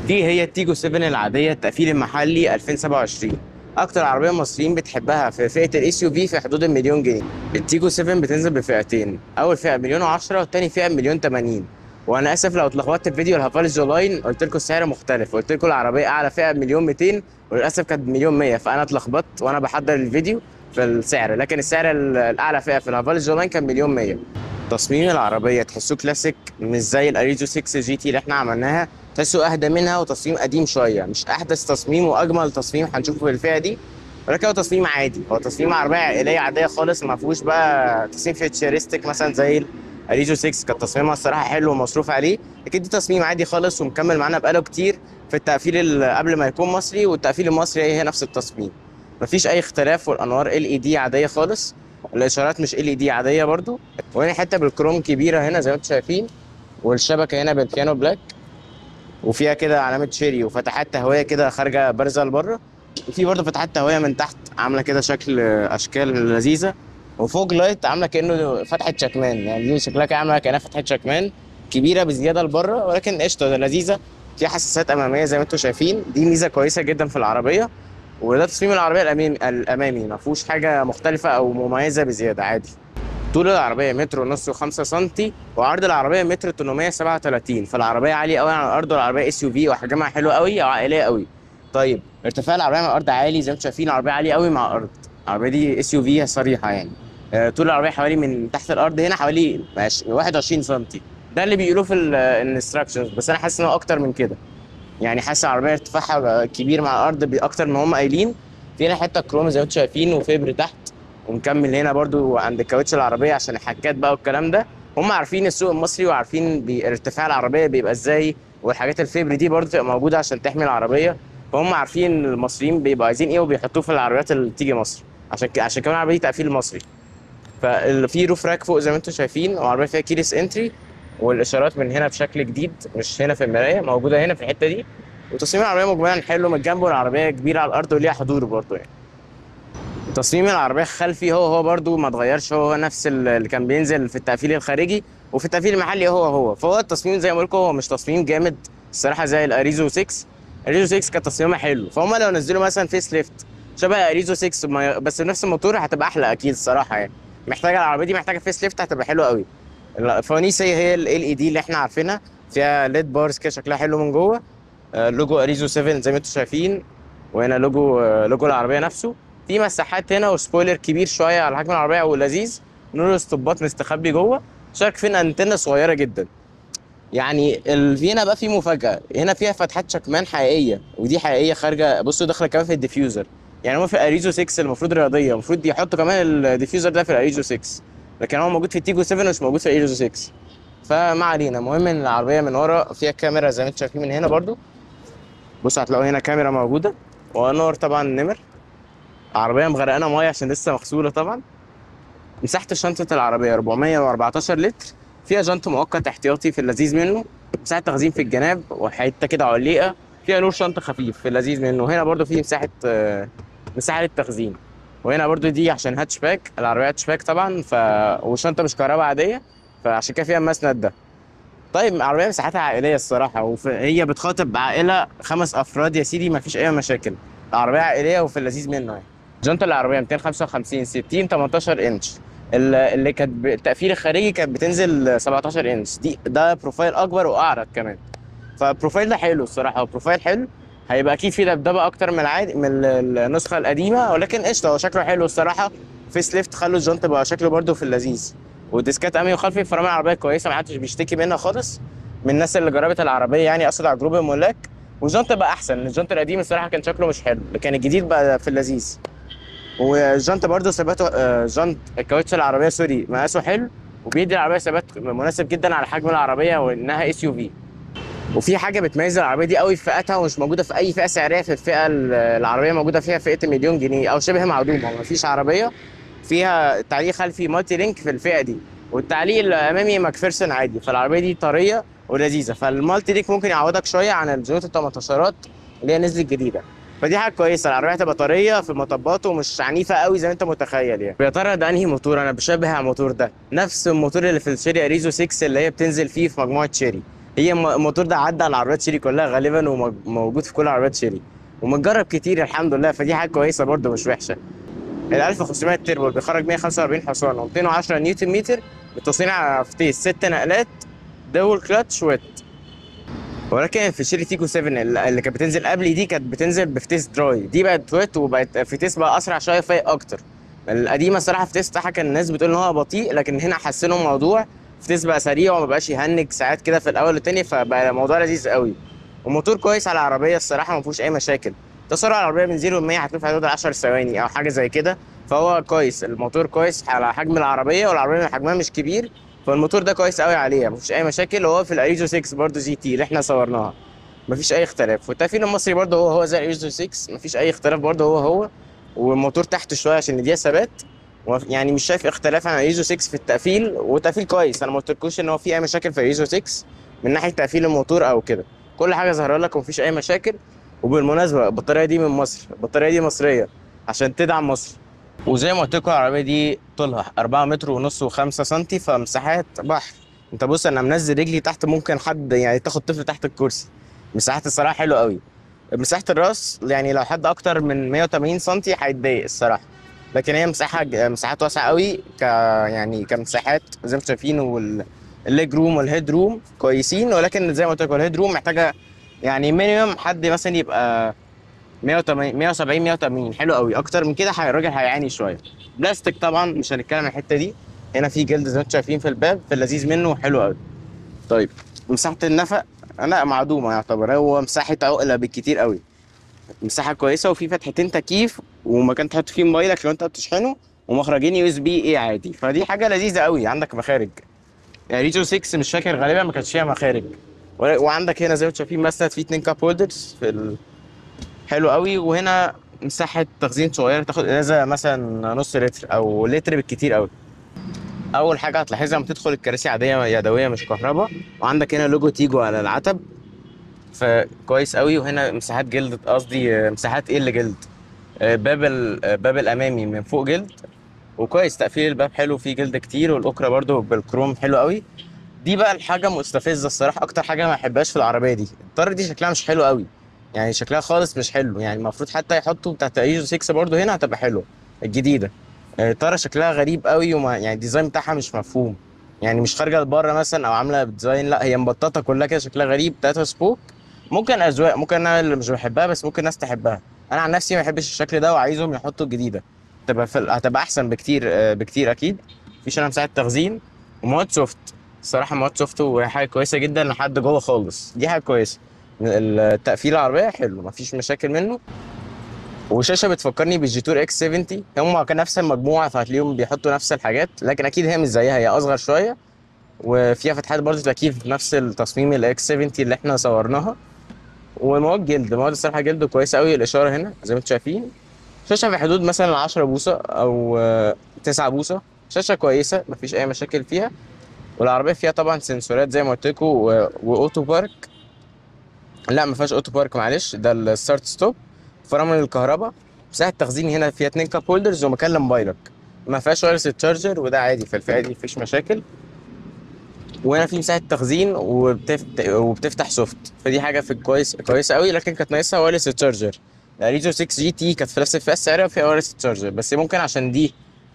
دي هي التيجو 7 العادية التقفيل المحلي 2027، اكتر عربية مصريين بتحبها في فئة ال SUV في حدود المليون جنيه. التيجو 7 بتنزل بفئتين، اول فئة مليون و10 والتاني فئة مليون 80. وانا اسف لو اتلخبطت في فيديو الهافال جولاين، قلت لكم السعر مختلف، قلت لكم العربية اعلى فئة مليون 200 وللاسف كانت مليون 100، فانا اتلخبطت وانا بحضر الفيديو في السعر، لكن السعر الاعلى فئة في الهافال جولاين كان مليون 100. تصميم العربية تحسوه كلاسيك، مش زي الاريزو 6 GT اللي احنا عملناها، تحسه اهدى منها وتصميم قديم شوية، مش احدث تصميم واجمل تصميم هنشوفه في الفئة دي، ولكن هو تصميم عادي، هو تصميم عربية عائلية عادية خالص، ما فيهوش بقى تصميم futuristic مثلا زي الاريزو 6 كان تصميمها الصراحة حلو ومصروف عليه، لكن دي تصميم عادي خالص ومكمل معانا بقاله كتير في التقفيل قبل ما يكون مصري، والتقفيل المصري هي نفس التصميم، مفيش اي اختلاف. والانوار LED عادية خالص، الاشارات مش LED عادية برضو، وهنا حتة بالكروم كبيرة هنا زي ما انتم شايفين، والشبكة هنا بال piano black، وفيها كده علامة شيري وفتحات تهوية كده خارجه بارزة لبره، وفي برضه فتحات تهوية من تحت عامله كده شكل اشكال لذيذة، و fog light عامله كانه فتحه شكمان، يعني دي شكلها كده عامله كانها فتحه شكمان كبيرة بزيادة لبره، ولكن قشطه لذيذة. فيها حساسات امامية زي ما انتم شايفين، دي ميزة كويسة جدا في العربية. وده تصميم العربية الامامي ما فيهوش حاجة مختلفة او مميزة بزيادة، عادي. طول العربية متر ونص وخمسة سنتي، وعرض العربية متر 837، فالعربيه عالية قوي على الارض، والعربية SUV وحجمها حلو قوي وعائليه قوي. طيب ارتفاع العربية مع الارض عالي زي ما انتم شايفين، العربية عالية قوي مع الارض، العربية دي SUV صريحه يعني. طول العربية حوالي من تحت الارض هنا حوالي 21 سنتي، ده اللي بيقولوه في ال instructions، بس انا حاسس ان هو اكتر من كده، يعني حاسس العربية ارتفاعها كبير مع الارض اكتر ما هم قايلين. في هنا حتة كروم زي ما انتم شايفين وفبر تحت، ومكمل هنا برضو عند الكاوتش العربية عشان الحكات بقى والكلام ده. هم عارفين السوق المصري وعارفين ارتفاع العربية بيبقى ازاي، والحاجات الفبر دي برضو تبقى موجودة عشان تحمي العربية، فهم عارفين المصريين بيبقوا عايزين ايه وبيحطوه في العربيات اللي بتيجي مصر، عشان كمان العربية دي تقفيل مصري. ففي roof rack فوق زي ما انتم شايفين، وعربية فيها keyless entry، والاشارات من هنا بشكل جديد مش هنا في المراية، موجودة هنا في الحتة دي. وتصميم العربية مجملا حلو من الجنب، والعربية كبيرة على الارض وليها حضور برضو يعني. تصميم العربية الخلفي هو برضو ما اتغيرش، هو نفس اللي كان بينزل في التقفيل الخارجي وفي التقفيل المحلي هو. فهو التصميم زي ما بقول لكم هو مش تصميم جامد الصراحة زي الاريزو 6. الاريزو 6 كان تصميمها حلو، فهم لو نزلوا مثلا facelift شبه اريزو 6 بس بنفس الموتور هتبقى احلى اكيد الصراحة يعني. محتاجه العربية دي محتاجه facelift هتبقى حلوة قوي. الفوانيس هي LED اللي احنا عارفينها، فيها LED bars كده شكلها حلو من جوه. لوجو اريزو 7 زي ما انتم شايفين، وهنا لوجو العربية نفسه. في مساحات هنا و spoiler كبير شوية على حجم العربية ولذيذ، نور ستوبات مستخبي جوه، shark fin antenna صغيرة جدا. يعني هنا بقى في مفاجاة، هنا فيها فتحات شكمان حقيقية، ودي حقيقية خارجه، بصوا داخله كمان في ال diffuser. يعني هو في الاريزو 6 المفروض رياضية، المفروض يحطوا كمان ال diffuser ده في الاريزو 6، لكن هو موجود في التيجو 7 ومش موجود في الاريزو 6. فما علينا، المهم ان العربية من ورا فيها كاميرا زي ما انتم شايفين من هنا برضو، بصوا هتلاقوا هنا كاميرا موجودة ونور طبعا نمر. عربية مغرقانه مية عشان لسه مغسوله طبعا. مساحة شنطه العربية 414 لتر، فيها جنط مؤقت احتياطي في اللذيذ منه، مساحة تخزين في الجناب وحتة كده عليقه، فيها نور شنطه خفيف في اللذيذ منه. هنا برضو في مساحة للتخزين، وهنا برضو دي عشان هاتشباك، العربية هاتشباك طبعا، والشنطه مش كهرباء عادية، فعشان كده فيها المسند ده. طيب العربية مساحتها عائلية الصراحة، وهي بتخاطب عائلة 5 افراد يا سيدي، مفيش اي مشاكل، العربية عائلية وفي اللذيذ منه يعني. جنط العربية 255 60 18 انش، اللي كانت التقفيل الخارجي كانت بتنزل 17 انش، ده profile اكبر واعرض كمان، فال profile ده حلو الصراحة، هو profile حلو، هيبقى اكيد فيه دبدبه اكتر من العادي من النسخة القديمة، ولكن قشطه هو شكله حلو الصراحة. facelift خلوا الجنط بقى شكله برده في اللذيذ، وديسكات امامي وخلفي. فرامل العربية كويسة، ما حدش بيشتكي منها خالص من الناس اللي جربت العربية يعني، اقصد على group الملاك. والجنط بقى احسن، الجنط القديم الصراحة كان شكله مش حلو، لكن الجديد بقى في اللذيذ. والجنط برده ثباته، جنط الكاوتش العربية sorry مقاسه حلو، وبيدي العربية ثبات مناسب جدا على حجم العربية وانها SUV. وفي حاجة بتميز العربية دي قوي في فئتها ومش موجودة في اي فئة سعريه في الفئة العربية موجودة فيها فئة مليون جنيه او شبه معدومة، مفيش عربية فيها تعليق خلفي multi-link في الفئة دي، والتعليق الامامي ماكفيرسون عادي، فالعربيه دي طرية ولذيذه. فال multi-link ممكن يعوضك شوية عن الجنوط ال 18 اللي هي نزلت جديدة، فدي حاجة كويسة. العربية هتبقى طرية في المطبات ومش عنيفة قوي زي ما انت متخيل يعني. يا ترى ده انهي موتور؟ انا بشبه على الموتور ده، نفس الموتور اللي في الشيري اريزو 6 اللي هي بتنزل فيه في مجموعة شيري. هي الموتور ده عدى على عربيات شيري كلها غالبا، وموجود في كل عربيات شيري ومتجرب كتير الحمد لله، فدي حاجة كويسة برده مش وحشة. ال 1500 تربو بيخرج 145 حصان و210 نيوتن متر، متصلين على فتيس 6 نقلات dual clutch wet. ولكن في شيري تيجو 7 اللي كانت بتنزل قبل دي كانت بتنزل بفتيس dry، دي بقت wet وبقت فتيس بقى اسرع شوية فايق اكتر. القديمة الصراحة فتيس بتاعها كان الناس بتقول ان هو بطيء، لكن هنا حسنوا الموضوع، فتيس بقى سريع وما بقاش يهنج ساعات كده في الاول والتاني، فبقى الموضوع لذيذ قوي. وموتور كويس على العربية الصراحة، ما فيهوش اي مشاكل. تسارع العربية من 0 ل 100 هتلاقيه في حدود 10 ثواني او حاجة زي كده، فهو كويس. الموتور كويس على حجم العربية، والعربية حجمها مش كبير، فالموتور ده كويس قوي عليها، مفيش اي مشاكل. وهو في الاريزو 6 برده GT اللي احنا صورناها مفيش اي اختلاف. والتقفيل المصري برده هو زي الاريزو 6، مفيش اي اختلاف برده، هو والموتور تحت شوية عشان يديها ثبات، يعني مش شايف اختلاف عن الاريزو 6 في التقفيل، وتقفيل كويس. انا ما قلتلكوش ان هو في اي مشاكل في الاريزو 6 من ناحية تقفيل الموتور او كده، كل حاجة ظاهره لك ومفيش اي مشاكل. وبالمناسبة البطارية دي من مصر، البطارية دي مصرية عشان تدعم مصر. وزي ما قلت لكم العربية دي طولها 4 متر ونص و5 سنتي، فمساحات بحر. انت بص انا منزل رجلي تحت، ممكن حد يعني تاخد طفل تحت الكرسي. مساحات الصراحة حلوة قوي. مساحة الراس يعني لو حد اكتر من 180 سنتي هيتضايق الصراحة، لكن هي مساحات واسعة قوي يعني كمساحات زي ما انتم شايفين. وال leg room وال head room كويسين، ولكن زي ما قلت لكم ال head room محتاجه يعني minimum حد مثلا يبقى 180 170 180، حلو قوي. اكتر من كده الراجل هيعاني شوية. بلاستيك طبعا مش هنتكلم عن الحتة دي. هنا في جلد زي ما انتم شايفين في الباب، في اللذيذ منه حلو قوي. طيب مساحة النفق لا معدومة يعتبر، هو مساحة عقله بالكتير قوي، مساحة كويسة، وفي فتحتين تكييف ومكان تحط فيه موبايلك لو انت بتشحنه، ومخرجين USB A عادي، فدي حاجة لذيذة قوي. عندك مخارج، يعني ريزو 6 مش فاكر غالبا ما كانش فيها مخارج. وعندك هنا زي ما انتم شايفين مثلا في 2 cup holders في حلو قوي. وهنا مساحة تخزين صغيرة، تاخد ازازة مثلا نص لتر او لتر بالكتير قوي. اول حاجة هتلاحظها لما تدخل الكراسي عادية يدوية مش كهرباء، وعندك هنا لوجو تيجو على العتب، فكويس قوي. وهنا مساحات جلد، قصدي مساحات ايه اللي جلد، باب الامامي من فوق جلد، وكويس تقفيل الباب حلو، فيه جلد كتير، والاكره برده بالكروم حلو قوي. دي بقى الحاجة مستفزة الصراحة، اكتر حاجة ما بحبهاش في العربية دي، الطاره دي شكلها مش حلو قوي، يعني شكلها خالص مش حلو. يعني المفروض حتى يحطوا بتاعت ايزو 6 برده هنا هتبقى حلوة الجديدة. الطاره شكلها غريب قوي، وما يعني ال design بتاعها مش مفهوم، يعني مش خارجه لبره مثلا او عامله design، لا هي مبططه كلها كده، شكلها غريب. 3 spoke، ممكن اذواق، ممكن انا اللي مش بحبها بس ممكن ناس تحبها. انا عن نفسي ما بحبش الشكل ده، وعايزهم يحطوا الجديدة تبقى هتبقى احسن بكتير، بكتير اكيد. مفيش هنا مساحة تخزين، ومواد soft الصراحة، مواد soft وحاجه كويسة جدا لحد جوه خالص، دي حاجة كويسة. التقفيل العربية حلو مفيش مشاكل منه. وشاشه بتفكرني بالجيتور X 70، هم كان نفس المجموعة فهتلاقيهم بيحطوا نفس الحاجات، لكن اكيد هي مش زيها، هي اصغر شوية وفيها فتحات برضه تكييف نفس التصميم ال X 70 اللي احنا صورناها. ومواد جلد، مواد الصراحة جلد كويسة قوي. الاشارة هنا زي ما انتم شايفين، شاشة في حدود مثلا 10 بوصه او 9 بوصه، شاشة كويسة مفيش اي مشاكل فيها. والعربية فيها طبعا سنسورات زي ما قلت لكم، و auto park، لا ما فيهاش auto park معلش، ده ال start stop، فرامل الكهرباء. مساحة التخزين هنا فيها 2 cup holders ومكان لموبايلك، ما فيهاش wireless charger وده عادي في الفئة دي مفيش مشاكل. وهنا في مساحة تخزين وبتفتح soft، فدي حاجة في الكويس كويسة قوي، لكن كانت ناقصها wireless charger. الاريزو 6 GT كانت في نفس الفئة السعرية وفيها wireless charger، بس ممكن عشان دي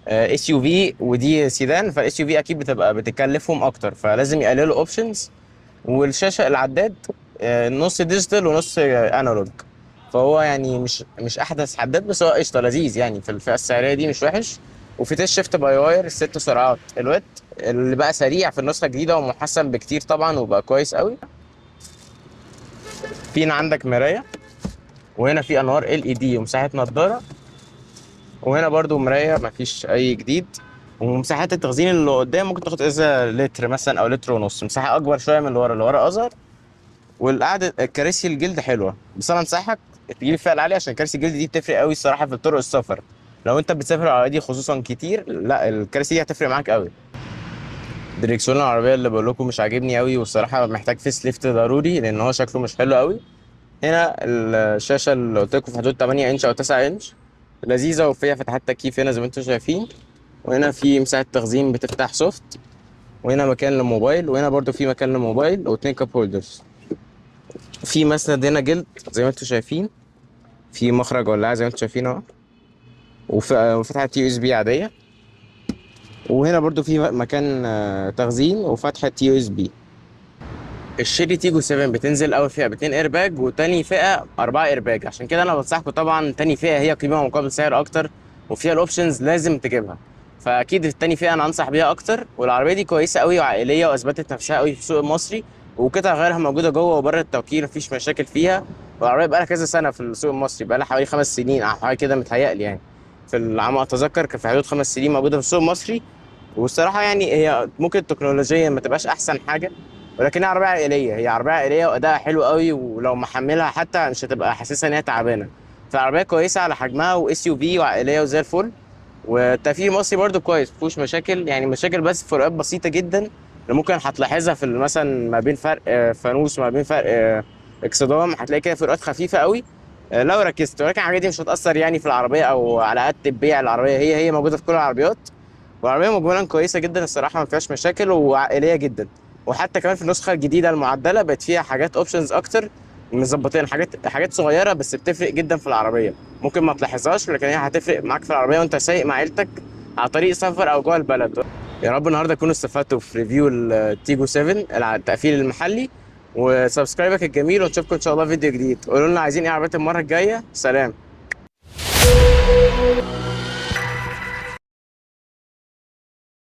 SUV ودي سيدان، فال SUV اكيد بتبقى بتكلفهم اكتر، فلازم يقللوا options. والشاشه العداد نص digital ونص analog، فهو يعني مش احدث عداد، بس هو قشطه لذيذ يعني في الفئة السعرية دي مش وحش. وفي تيست shift by wire 6 سرعات ال wet اللي بقى سريع في النسخة الجديدة ومحسن بكتير طبعا وبقى كويس قوي. في هنا عندك مراية، وهنا في انوار LED ومساحة نضاره، وهنا برضو مراية مفيش اي جديد. ومساحات التخزين اللي قدام ممكن تاخد ازازة لتر مثلا او لتر ونص، مساحة اكبر شوية من اللي ورا، اللي ورا اصغر. والقعده الكراسي الجلد حلوة، بس انا انصحك تجيب الفئة العالية عشان كراسي الجلد دي بتفرق قوي الصراحة في طرق السفر. لو انت بتسافر على دي خصوصا كتير، لا الكراسي دي هتفرق معاك قوي. دريكسون العربية اللي بقول لكم مش عاجبني قوي، والصراحة محتاج face lift ضروري لان هو شكله مش حلو قوي. هنا الشاشة اللي قلت لكم في حدود 8 انش او 9 انش، لذيذة وفيها فتحات تكييف هنا زي ما انتم شايفين. وهنا في مساحة تخزين بتفتح soft. وهنا مكان للموبايل، وهنا برضو في مكان للموبايل واتنين cup holders. في مسند هنا جلد زي ما انتم شايفين، في مخرج ولاعة زي ما انتم شايفين اهو، وفتحة USB عادية. وهنا برضو في مكان تخزين وفتحة USB. الشيري تيجو 7 بتنزل اول فئة باتنين ايرباج، وتاني فئة 4 ايرباج. عشان كده انا بنصحكم طبعا تاني فئة هي قيمة مقابل سعر اكتر، وفيها ال options لازم تجيبها، فاكيد التاني فئة انا انصح بيها اكتر. والعربية دي كويسة قوي وعائليه، واثبتت نفسها قوي في السوق المصري، وقطع غيارها موجودة جوه وبره التوكيل، مفيش مشاكل فيها. والعربية بقالها كذا سنة في السوق المصري، بقالها حوالي 5 سنين او حاجة كده متهيألي، يعني في العام اتذكر كان في حدود 5 سنين موجودة في السوق المصري. والصراحة يعني هي ممكن تكنولوجيا ما تبقاش احسن حاجة، ولكنها عربية عائلية، هي عربية عائلية وأداءها حلو قوي، ولو محملها حتى مش هتبقى حاسسها إن هي تعبانة. فالعربية كويسة على حجمها، و SUV وعائلية وزي الفل. والتقفيل المصري برضو كويس، مفيهوش مشاكل، يعني مشاكل بس فروقات بسيطة جدا اللي ممكن هتلاحظها في مثلا ما بين فرق فانوس وما بين فرق اكسدام، هتلاقي كده فروقات خفيفة قوي لو ركزت، ولكن الحاجات دي مش هتأثر يعني في العربية أو على قد بيع العربية، هي موجودة في كل العربيات. والعربية مجملا كويسة جدا الصراحة، ما فيهاش مشاكل وعائلية جدا. وحتى كمان في النسخة الجديدة المعدلة بقت فيها حاجات options أكتر، مظبطين حاجات صغيرة بس بتفرق جدا في العربية، ممكن ما تلاحظهاش لكن هي هتفرق معاك في العربية وأنت سايق مع عيلتك على طريق سفر أو جوه البلد. يا رب النهارده تكونوا استفدتوا في review التيجو 7 التقفيل المحلي، و subscribe ك الجميل، ونشوفكم إن شاء الله فيديو جديد. قولوا لنا عايزين إيه عربيات المرة الجاية. سلام.